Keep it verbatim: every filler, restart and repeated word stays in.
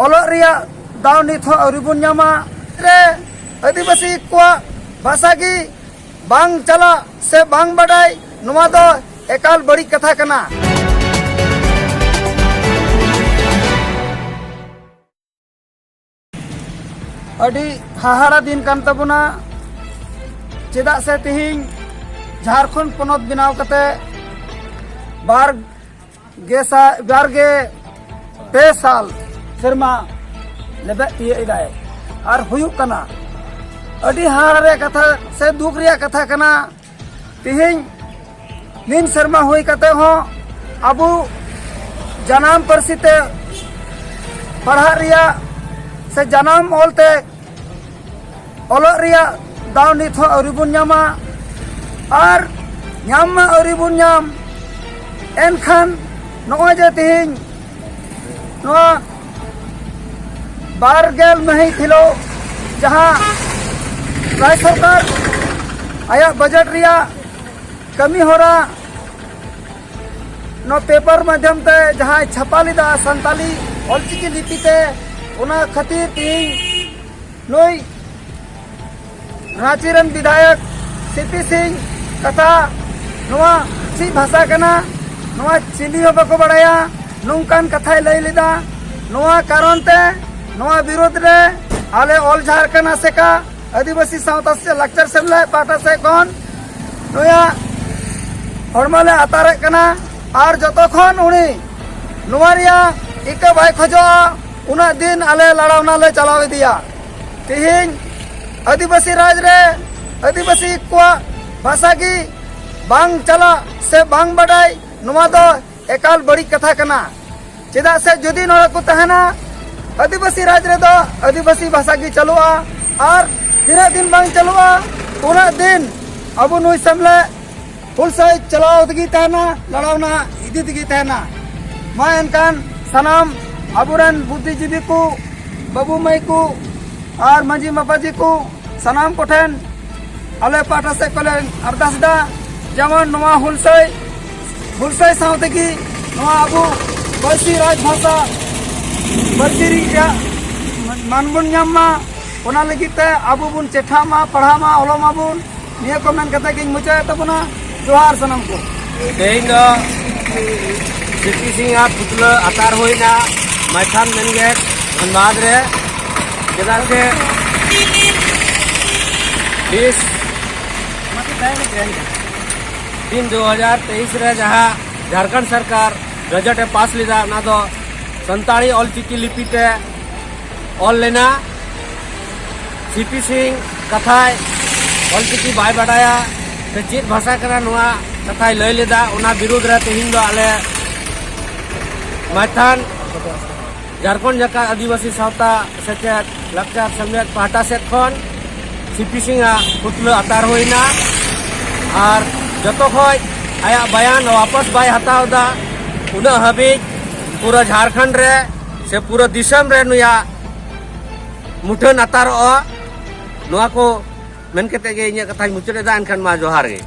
ᱚᱞᱚᱜ ᱨᱮᱭᱟᱜ ᱫᱟᱣ ᱱᱤᱛ ᱦᱚᱸ ᱟᱹᱣᱨᱤ ᱵᱚᱱ ᱧᱟᱢᱟ᱾ ᱨᱮ ᱟᱹᱫᱤᱵᱟᱹᱥᱤ ᱠᱚᱣᱟᱜ ᱵᱷᱟᱥᱟ ᱜᱮ ᱵᱟᱝ ᱪᱟᱞᱟᱜ ᱥᱮ ᱵᱟᱝ ᱵᱟᱰᱟᱭ, ᱱᱚᱣᱟ ᱫᱚ ᱮᱠᱟᱞ ᱵᱟᱹᱲᱤᱡ ᱠᱟᱛᱷᱟ ᱠᱟᱱᱟ᱾ ᱟᱹᱰᱤ ᱦᱟᱦᱟᱲᱟ ᱫᱤᱱ ᱠᱟᱱ ᱛᱟᱵᱚᱱᱟ, ᱪᱮᱫᱟᱜ ᱥᱮ ᱛᱮᱦᱮᱧ ᱡᱷᱟᱲᱠᱷᱚᱸᱰ ᱯᱚᱱᱚᱛ ᱵᱮᱱᱟᱣ ᱠᱟᱛᱮ ᱵᱟᱨ ᱜᱮᱥᱟ-, ᱵᱟᱨ ᱜᱮ ᱯᱮ ᱥᱟᱞ ᱥᱮᱨᱢᱟ ᱞᱮᱵᱮᱫ ᱛᱤᱭᱟᱹᱜ ᱮᱫᱟᱭ ᱟᱨ ᱦᱩᱭᱩᱜ ᱠᱟᱱᱟ᱾ ᱟᱹᱰᱤ ᱦᱟᱦᱟᱲᱟ ᱨᱮᱭᱟᱜ ᱠᱟᱛᱷᱟ ᱥᱮ ᱫᱩᱠ ᱨᱮᱭᱟᱜ ᱠᱟᱛᱷᱟ ᱠᱟᱱᱟ᱾ ᱛᱮᱦᱮᱧ ᱱᱤᱱ ᱥᱮᱨᱢᱟ ᱦᱩᱭ ᱠᱟᱛᱮ ᱦᱚᱸ ᱟᱵᱚ ᱡᱟᱱᱟᱢ ᱯᱟᱹᱨᱥᱤ ᱛᱮ ᱯᱟᱲᱦᱟᱜ ᱨᱮᱭᱟᱜ ᱥᱮ ᱡᱟᱱᱟᱢ ᱚᱞ ᱛᱮ ᱚᱞᱚᱜ ᱨᱮᱭᱟᱜ ᱫᱟᱣ ᱱᱤᱛ ᱦᱚᱸ ᱟᱹᱣᱨᱤ ᱵᱚᱱ ᱧᱟᱢᱟ᱾ ᱟᱨ ᱧᱟᱢ ᱢᱟ ᱟᱹᱣᱨᱤ ᱵᱚᱱ ᱧᱟᱢ, ᱮᱱᱠᱷᱟᱱ ᱱᱚᱜᱼᱚᱭ ᱡᱮ ᱛᱮᱦᱮᱧ ᱱᱚᱣᱟ ᱵᱟᱨ ᱜᱮᱞ ᱢᱟᱹᱦᱤᱛ ᱦᱤᱞᱳᱜ ᱡᱟᱦᱟᱸ ᱨᱟᱡᱽ ᱥᱚᱨᱠᱟᱨ ᱟᱭᱟᱜ ᱵᱟᱡᱮᱴ ᱨᱮᱭᱟᱜ ᱠᱟᱹᱢᱤ ᱦᱚᱨᱟ ᱱᱚᱣᱟ ᱯᱮᱯᱟᱨ ᱢᱟᱫᱽᱫᱷᱚᱢ ᱛᱮ ᱡᱟᱦᱟᱸᱭ ᱪᱷᱟᱯᱟ ᱞᱮᱫᱟ ᱥᱟᱱᱛᱟᱞᱤ ᱚᱞᱪᱤᱠᱤ ᱞᱤᱯᱤ ᱛᱮ, ᱚᱱᱟ ᱠᱷᱟᱹᱛᱤᱨ ᱛᱮᱦᱮᱧ ᱱᱩᱭ ᱨᱟᱸᱪᱤ ᱨᱮᱱ ᱵᱤᱫᱷᱟᱭᱚᱠ ᱥᱤ ᱯᱤ ᱥᱤᱝ ᱠᱟᱛᱷᱟ, ᱱᱚᱣᱟ ᱪᱮᱫ ᱵᱷᱟᱥᱟ ᱠᱟᱱᱟ, ᱱᱚᱣᱟ ᱪᱤᱞᱤ ᱦᱚᱸ ᱵᱟᱠᱚ ᱵᱟᱲᱟᱭᱟ, ᱱᱚᱝᱠᱟᱱ ᱠᱟᱛᱷᱟᱭ ᱞᱟᱹᱭ ᱞᱮᱫᱟ᱾ ᱱᱚᱣᱟ ᱠᱟᱨᱚᱱ ᱛᱮ, ᱱᱚᱣᱟ ᱵᱤᱨᱩᱫᱽ ᱨᱮ ᱟᱞᱮ ᱚᱞ ᱡᱷᱟᱲᱠᱷᱚᱸᱰ ᱟᱥᱮᱠᱟ ᱟᱹᱫᱤᱵᱟᱹᱥᱤ ᱥᱟᱶᱛᱟ ᱥᱮ ᱞᱟᱠᱪᱟᱨ ᱥᱮᱢᱞᱮᱫ ᱯᱟᱦᱴᱟ ᱥᱮᱫ ᱠᱷᱚᱱ ᱱᱩᱭᱟᱜ ᱦᱚᱲᱢᱚ ᱞᱮ ᱟᱛᱟᱨᱮᱫ ᱠᱟᱱᱟ᱾ ᱟᱨ ᱡᱚᱛᱚ ᱠᱷᱚᱱ ᱩᱱᱤ ᱱᱚᱣᱟ ᱨᱮᱭᱟᱜ ᱤᱠᱟᱹ ᱵᱟᱭ ᱠᱷᱚᱡᱚᱜᱼᱟ, ᱩᱱᱟᱹᱜ ᱫᱤᱱ ᱟᱞᱮ ᱞᱟᱲᱟᱣᱱᱟ ᱞᱮ ᱪᱟᱞᱟᱣ ᱤᱫᱤᱭᱟ᱾ ᱛᱮᱦᱮᱧ ᱟᱹᱫᱤᱵᱟᱹᱥᱤ ᱨᱟᱡᱽ ᱨᱮ ᱟᱹᱫᱤᱵᱟᱹᱥᱤ ᱠᱚᱣᱟᱜ ᱵᱷᱟᱥᱟ ᱜᱮ ᱵᱟᱝ ᱪᱟᱞᱟᱜ ᱥᱮ ᱵᱟᱝ ᱵᱟᱰᱟᱭ, ᱱᱚᱣᱟ ᱫᱚ ᱮᱠᱟᱞ ᱵᱟᱹᱲᱤᱡ ᱠᱟᱛᱷᱟ ᱠᱟᱱᱟ᱾ ᱪᱮᱫᱟᱜ ᱥᱮ ᱡᱩᱫᱤ ᱱᱚᱰᱮ ᱠᱚ ᱛᱟᱦᱮᱱᱟ, ᱟᱹᱫᱤᱵᱟᱹᱥᱤ ᱨᱟᱡᱽ ᱨᱮᱫᱚ ᱟᱹᱫᱤᱵᱟᱹᱥᱤ ᱵᱷᱟᱥᱟ ᱜᱮ ᱪᱟᱹᱞᱩᱜᱼᱟ᱾ ᱟᱨ ᱛᱤᱱᱟᱹᱜ ᱫᱤᱱ ᱵᱟᱝ ᱪᱟᱹᱞᱩᱜᱼᱟ, ᱩᱱᱟᱹᱜ ᱫᱤᱱ ᱟᱵᱚ ᱱᱩᱭ ᱥᱮᱢᱞᱮᱫ ᱦᱩᱞᱥᱟᱹᱭ ᱪᱟᱞᱟᱣ ᱛᱮᱜᱮ ᱛᱟᱦᱮᱱᱟ, ᱞᱟᱲᱟᱣᱱᱟ ᱤᱫᱤ ᱛᱮᱜᱮ ᱛᱟᱦᱮᱱᱟ᱾ ᱢᱟ ᱮᱱᱠᱷᱟᱱ ᱥᱟᱱᱟᱢ ᱟᱵᱚᱨᱮᱱ ᱵᱩᱫᱽᱫᱷᱤᱡᱤᱵᱤ ᱠᱚ, ᱵᱟᱹᱵᱩ ᱢᱟᱹᱭ ᱠᱚ ᱟᱨ ᱢᱟᱹᱡᱷᱤ ᱢᱟᱯᱟᱡᱤ ᱠᱚ, ᱥᱟᱱᱟᱢ ᱠᱚᱴᱷᱮᱱ ᱟᱞᱮ ᱯᱟᱦᱴᱟ ᱥᱮᱫ ᱠᱷᱚᱱ ᱞᱮ ᱟᱨᱫᱟᱥ ᱮᱫᱟ, ᱡᱮᱢᱚᱱ ᱱᱚᱣᱟ ᱦᱩᱞᱥᱟᱹᱭ, ᱦᱩᱞᱥᱟᱹᱭ ᱥᱟᱶ ᱛᱮᱜᱮ ᱱᱚᱣᱟ ᱟᱵᱚ ᱯᱟᱹᱨᱥᱤ ᱨᱟᱡᱽ ᱵᱷᱟᱥᱟ ᱯᱟᱹᱨᱥᱤ ᱨᱮᱭᱟᱜ ᱢᱟᱱ ᱵᱚᱱ ᱧᱟᱢ ᱢᱟ, ᱚᱱᱟ ᱞᱟᱹᱜᱤᱫ ᱛᱮ ᱟᱵᱚ ᱵᱚᱱ ᱪᱮᱴᱷᱟᱜ ᱢᱟ, ᱯᱟᱲᱦᱟᱜ ᱢᱟ, ᱚᱞᱚᱜ ᱢᱟᱵᱚᱱ᱾ ᱱᱤᱭᱟᱹ ᱠᱚ ᱢᱮᱱ ᱠᱟᱛᱮ ᱜᱤᱧ ᱢᱩᱪᱟᱹᱫᱮᱫ ᱛᱟᱵᱚᱱᱟ᱾ ᱡᱚᱦᱟᱨ ᱥᱟᱱᱟᱢ ᱠᱚ᱾ ᱛᱮᱦᱮᱧ ᱫᱚ ᱥᱤᱯᱤ ᱥᱤᱝ ᱟᱜ ᱯᱩᱛᱞᱟᱹ ᱟᱛᱟᱨ ᱦᱩᱭᱱᱟ ᱢᱟᱭᱛᱷᱟᱱ ᱢᱮᱱᱜᱮᱴ ᱫᱷᱟᱱᱵᱟᱫᱽ ᱨᱮ᱾ ᱪᱮᱫᱟᱜ ᱥᱮ ᱵᱤᱥ ᱛᱤᱱ ᱫᱩ ᱦᱟᱡᱟᱨ ᱛᱮᱭᱤᱥ ᱨᱮ ᱡᱟᱦᱟᱸ ᱡᱷᱟᱲᱠᱷᱚᱸᱰ ᱥᱚᱨᱠᱟᱨ ᱜᱟᱡᱮᱴ ᱮ ᱯᱟᱥ ᱞᱮᱫᱟ, ᱚᱱᱟ ᱫᱚ ᱥᱟᱱᱛᱟᱲᱤ ᱚᱞᱪᱤᱠᱤ ᱞᱤᱯᱤ ᱛᱮ ᱚᱞ ᱞᱮᱱᱟ᱾ ᱥᱤᱯᱤ ᱥᱤᱝ ᱠᱟᱛᱷᱟᱭ ᱚᱞᱪᱤᱠᱤ ᱵᱟᱭ ᱵᱟᱰᱟᱭᱟ ᱥᱮ ᱪᱮᱫ ᱵᱷᱟᱥᱟ ᱠᱟᱱᱟ, ᱱᱚᱣᱟ ᱠᱟᱛᱷᱟᱭ ᱞᱟᱹᱭ ᱞᱮᱫᱟ᱾ ᱚᱱᱟ ᱵᱤᱨᱩᱫᱽ ᱨᱮ ᱛᱮᱦᱮᱧ ᱫᱚ ᱟᱞᱮ ᱢᱟᱭᱛᱷᱟᱱ ᱡᱷᱟᱲᱠᱷᱚᱸᱰ ᱡᱟᱠᱟᱛ ᱟᱹᱫᱤᱵᱟᱹᱥᱤ ᱥᱟᱶᱛᱟ ᱥᱮᱪᱮᱫ ᱞᱟᱠᱪᱟᱨ ᱥᱮᱢᱞᱮᱫ ᱯᱟᱦᱴᱟ ᱥᱮᱫ ᱠᱷᱚᱱ ᱥᱤᱯᱤ ᱥᱤᱝ ᱟᱜ ᱯᱩᱛᱞᱟᱹ ᱟᱛᱟᱨ ᱦᱩᱭᱱᱟ᱾ ᱟᱨ ᱡᱚᱛᱚ ᱠᱷᱚᱡ ᱟᱭᱟᱜ ᱵᱟᱭᱟᱱ ᱣᱟᱯᱟᱥ ᱵᱟᱭ ᱦᱟᱛᱟᱣ ᱮᱫᱟ, ᱩᱱᱟᱹᱜ ᱦᱟᱹᱵᱤᱡ ᱯᱩᱨᱟᱹ ᱡᱷᱟᱲᱠᱷᱚᱸᱰ ᱨᱮ ᱥᱮ ᱯᱩᱨᱟᱹ ᱫᱤᱥᱚᱢ ᱨᱮ ᱱᱩᱭᱟᱜ ᱢᱩᱴᱷᱟᱹᱱ ᱟᱛᱟᱨᱚᱜᱼᱟ᱾ ᱱᱚᱣᱟ ᱠᱚ ᱢᱮᱱ ᱠᱟᱛᱮ ᱜᱮ ᱤᱧᱟᱹᱜ ᱠᱟᱛᱷᱟᱧ ᱢᱩᱪᱟᱹᱫ ᱮᱫᱟ᱾ ᱮᱱᱠᱷᱟᱱ ᱢᱟ ᱡᱚᱦᱟᱨ ᱜᱮ᱾